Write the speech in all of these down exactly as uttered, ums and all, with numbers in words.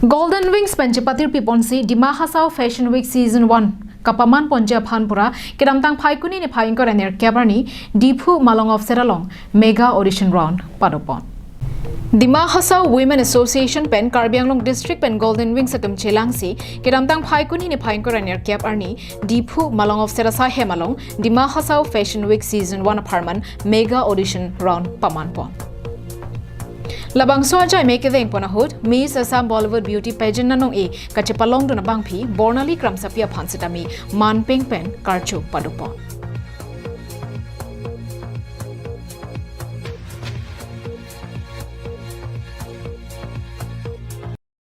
Golden Wings pen chepatir piponsi Dima Hasao Fashion Week Season one kapaman ponji aphan pura kedamtang Phaikuni niphai ingkoi ra nerkep arni Diphu Malong Offset along mega audition round padopon. Dima Hasao Women Association pen Karbi Anglong District pen Golden Wings atum chelangsi kedamtang Phaikuni niphai ingkoi ra nerkep arni Diphu Malong Offset asaihem along Dima Hasao Fashion Week Season one apharman mega audition round pamanpon. Labangso ajai me kevengpon ahut Miss Assam Bollywood Beauty Pageant anong-e kachepalongdun abangpi Bornali Kramsapi aphan sitame manpeng pen karcho padopon.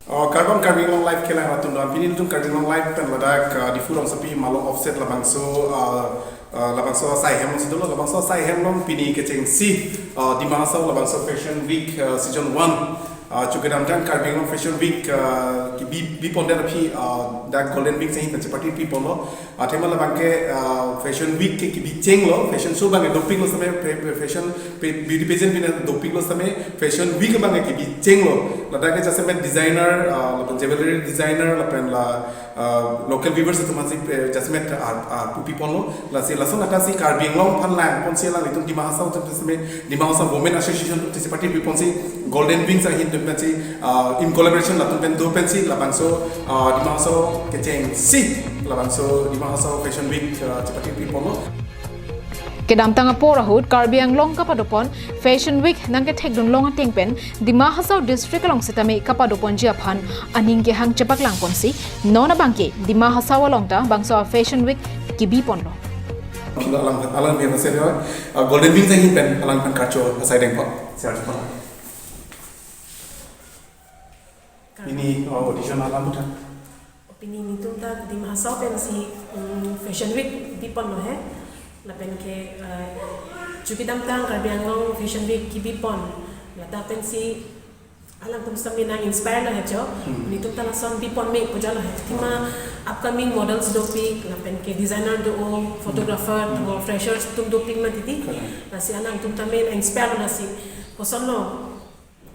Oh, kardom Karbi Anglong Live kelang arat atum, pini nelitum Karbi Anglong Live pen ladak, uh, Diphu Rongsopi Malong Offset labangso, uh, uh, labangso asaihem alongsi dolo, labangso asaihem along pini kechengsi, uh, Dima Hasao labangso Fashion Week, uh, Season one, uh, cho kedamtang Karbi Anglong Fashion Week, uh, kebi, bipondet aphi, uh, dak Golden Wings ahin pen chepatir piponlo. Athema labangke, uh, Fashion Week ke kebichenglo, fashion show abangke dopiklo sitame, fa-, fa-, fashion, pe-, beauty pageant pine dopiklo sitame, Fashion Week abangke kebichenglo. Ladak ke jasemet designer, uh, lapen jewelry designer, lapen la, uh, local weavers atum aphansi, eh, jasemet, uh, uh, pupiponlo. Lasi lason akansi Karbi Anglong aphan langponsi alanglitum Dima Hasao atum sitame, Dima Hasao Women Association atum chepatir piponsi Golden Wings ahin atum pensi, uh, in collaboration latum pen do pensi labangso, uh, Dima Hasao kechengsi labangso Dima Hasao Fashion Week, uh, chepatir piponlo. Kedamtang apor ahut Karbi Anglong kapadopon Fashion Week nangkethekdun long ateng pen Dima Hasao District along sitame kapadoponji aphan aning kehang chepaklangponsi non abangke Dima Hasao along ta bangso Fashion Week kebiponlo. Kino alang, alang biar masih ya. Uh, Golden Wings ahin pen alangphan karcho asai dengpon. Siap cepat. Pini, uh, audition alam buta. Pini nelitum ta Dima Hasao pensi, mm, Fashion Week biponlo he. Lapen ke, uh, cho kedamtang Karbi Anglong Fashion Week kebipon. Ladak pensi alangtum sitame nang-inspire lo he cho. Hmm. Nelitum ta lason bipon me pu jalo he. Athema upcoming models dopik, lapen ke designer do, photographer, Hmm. to freshers atum dopik mati ti. Correct. Lasi alangtum tame nang-inspire lo lasi. Kosonlo.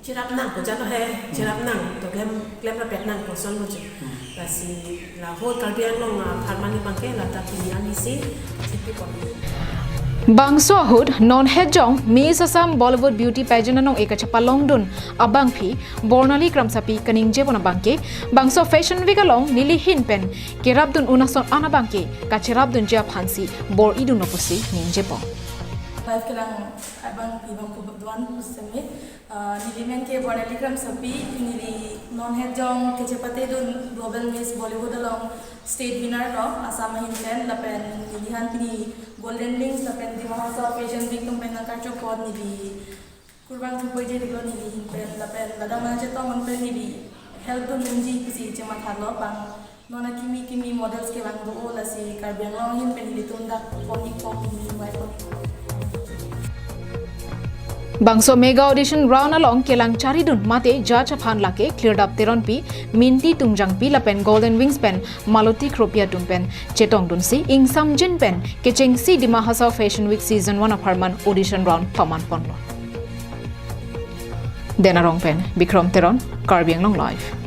Cherap nang pu jalo he, cherap nang. To klem, klem rapet nang kosonlo je. Hmm. Lasi la whole Karbi Anglong apharman abangke ladak pini arnisi chepatir pon. Bangso ahut non hejong Miss Assam Bollywood Beauty Pageant anong-e kachepalongdun abangpi Bornali Kramsapi kaningjepon abangke, bangso Fashion Week along neli ahin pen kerapdun un ason an abangke kacherapdunji aphansi bor-idunlo pusi ningjepon. Live kelang abangpi bang kubuk duan pusitame. Ah, neli men ke Bornali Kramsapi, neli non hejong kechepatedun Global Miss Bollywood along state winner lo, Assam ahin pen, lapen neli aphan pini Golden Wings lapen Dima Hasao Fashion Week atum pen nangkarchopon, neli kurvangthu puji diklo neli ahin pen, lapen ladak nangchetong un pen neli help dun unji pusi chemathalo bang. Non akimi kimi models kevang do, lasi Karbi Anglong ahin pen ilitum dak pon-ik pon-ik, mai pon-ik. Bangso mega audition round along kelang charidun mate judge aphan lake Klirdap Teronpi, Minti Tungjangpi lapen Golden Wings pen Maloti Kropi atum pen chetongdunsi ingsamjin pen kechengsi Dima Hasao Fashion Week Season one apharman audition round pamanponlo. Denarong pen Bikrom Teron, Karbi Anglong Live.